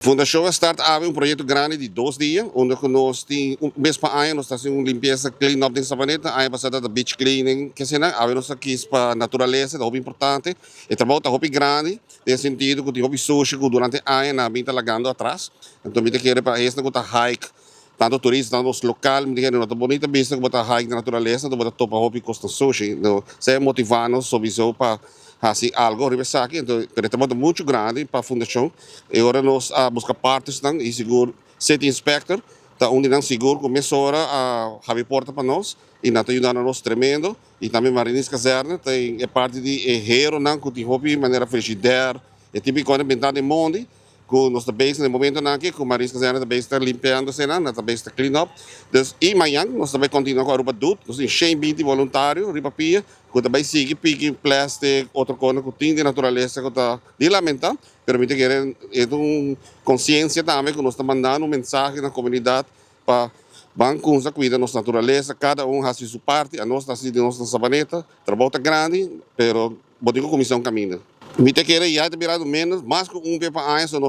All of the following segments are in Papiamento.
Fundashon a start awe un proyekto grandi di 2 dia, unda ku nos tin un bes pa aña nos ta hasi un limpiesa, clean up den Savaneta. Aña pasá ta beach cleaning, ke asina. Awe nos a kies pa naturalesa, ta hopi importante. E trabou ta hopi grandi, den sentido ku tin hopi sushi ku durante aña nan a bin ta lagando atras. Anto mi ta kere pa esnan ku ta hike, tantu turista, tantu lokal, mi ta kere no ta bunita bista ku bo ta hike den naturalesa, anto bo ta topa hopi kos sushi. No, esei motivá nos sowieso pa hasi algo riba esaki. Anto, pero e trabou ta muchu grandi pa fundashon. I ora nos a buska partners i sigur City Inspector ta un di nan sigur ku mesora a habri porta pa nos i nan ta yudando nos tremendo. I tambe Marinierskazerne ta e parti di e heronan ku tin hopi manera frigidaire, e típiko nan bentá den mondi ku nos ta bezig na e momentonan aki ku Marinierskazerne ta bezig ta limpiando eseinan, nan ta bezig ta clean up. Dus i mañan nos ta bai kontinuá ku Aruba Doet. Nos tin 120 voluntario riba pia ku ta bai sigui piki plastic, otro kosnan ku tin den naturalesa ku ta di lamentá. Pero mi ta kere e ta un konsiensia tambe ku nos ta mandando un mensahe na komunidat pa ban kuminsá kuida nos naturalesa, kada un hasi su parti. Anos ta hasi di nos na Savaneta. Trabou ta grandi, pero bo tin ku kuminsá un kaminda. Mi ta kere ya ta birando menos, mas ku un bes pa aña. So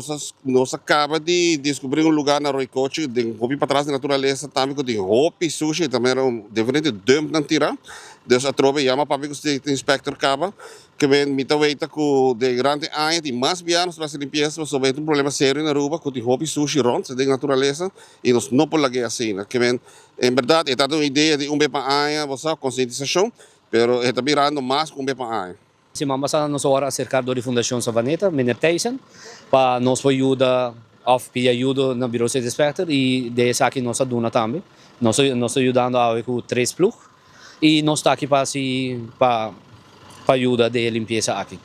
nos a kaba di deskubrí un lugá na Rooi Kochi, den hopi patras di naturalesa tambe, ku tin hopi sushi, tambe era un diferente dumpnan tirá. Dus atrobe yama papia ku State Inspector kaba ke men. Mi ta weta ku den durante aña tin mas bia nos ta hasi limpiesa, pasobra e ta un problema serio na Aruba ku tin hopi sushi rònt den naturalesa i nos no por lag'é asina. Ke men en bèrdat e ta un idea di un bes pa aña, bo sa, konsientisashon, pero e ta birando mas ku un bes pa aña. Siman pasá nos a wòrdu aserká dor di Fundashon Savaneta, meneer Thijssen, pa nos por yuda òf pidi ayudo na Bureau City Inspector i den esaki nos a duna tambe. Nos ta yudando awe ku tres plug i nos ta aki pa hasi pa yuda den e limpiesa aki.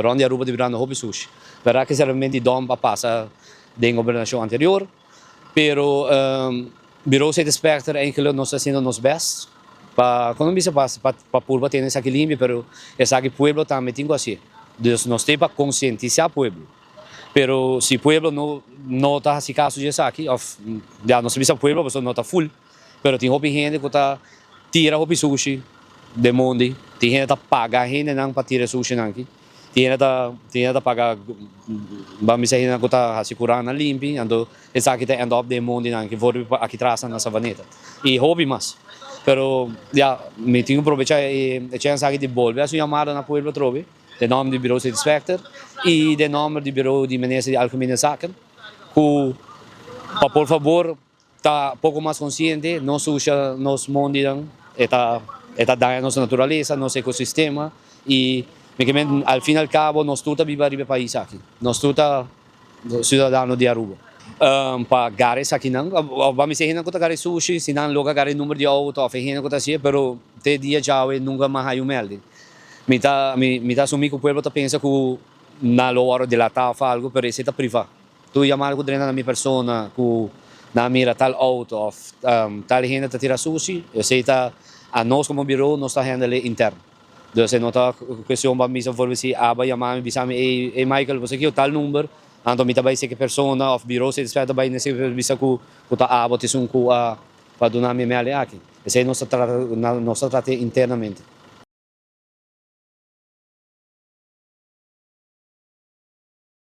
Rònt di Aruba ta birando hopi sushi. Bèrdat ku seramente dòmp a pasa den gobernashon anterior, pero Bureau City Inspector eigenlijk nos ta hasiendo nos best pa kono bisa pa purba tene esaki limpio, pero esaki pueblo tambe tin ku hasié. Dus nos tin pa konsientisá pueblo. Pero si pueblo no ta hasi kaso di esaki òf ya nos ta bisa pueblo pasobra no ta full, pero tin hopi hende ku ta tira hopi sushi den mondi, tin hende ta paga hendenan pa tira e sushinan aki. Tin hende ta tin hende ta paga, ban bisa, hendenan ku ta hasi kurannan limpi, anto esaki ta end up den mondinan aki for aki tras na Savaneta i hopi mas. Pero ya mi tin ku probecha e chèns aki di bolbe hasi un yamada na pueblo atrobe den nòmber di Bureau City Inspector i den nòmber di Bureau di Minister di Algemene Zaken ku pa por fabor ta poko mas konsiente, no susha nos mondinan, e ta daña nos naturalesa, nos ekosistema i mi ke men al fin al kabo nos tur ta biba riba e pais aki, nos tur ta siudadano di Aruba. Pa gara esakinan, òf ban bisa e hendenan ku ta gara e sushi, si nan logra gara e number di outo òf e hende ku ta hasié, pero te dia djawe nunka mas hay un melding. Mi ta asumí ku pueblo ta pensa ku nan lo wòrdu delatá òf algu, pero esei ta privá. Tur yamada ku drenta na mi persona ku nan mira tal outo òf tal hende ta tira sushi, esei ta anos komo bureau nos ta handle interno. Dus e no ta kuestion pa mi for si aba yama mi bisa mi: "Ey, ey Michael, bo sa kiko tal number?" Anto mi ta bai seki persona òf bureau si ta bai nese bisa ku ta abo ta esun ku a pa duna mi melding aki. Esei nos ta trata internamente.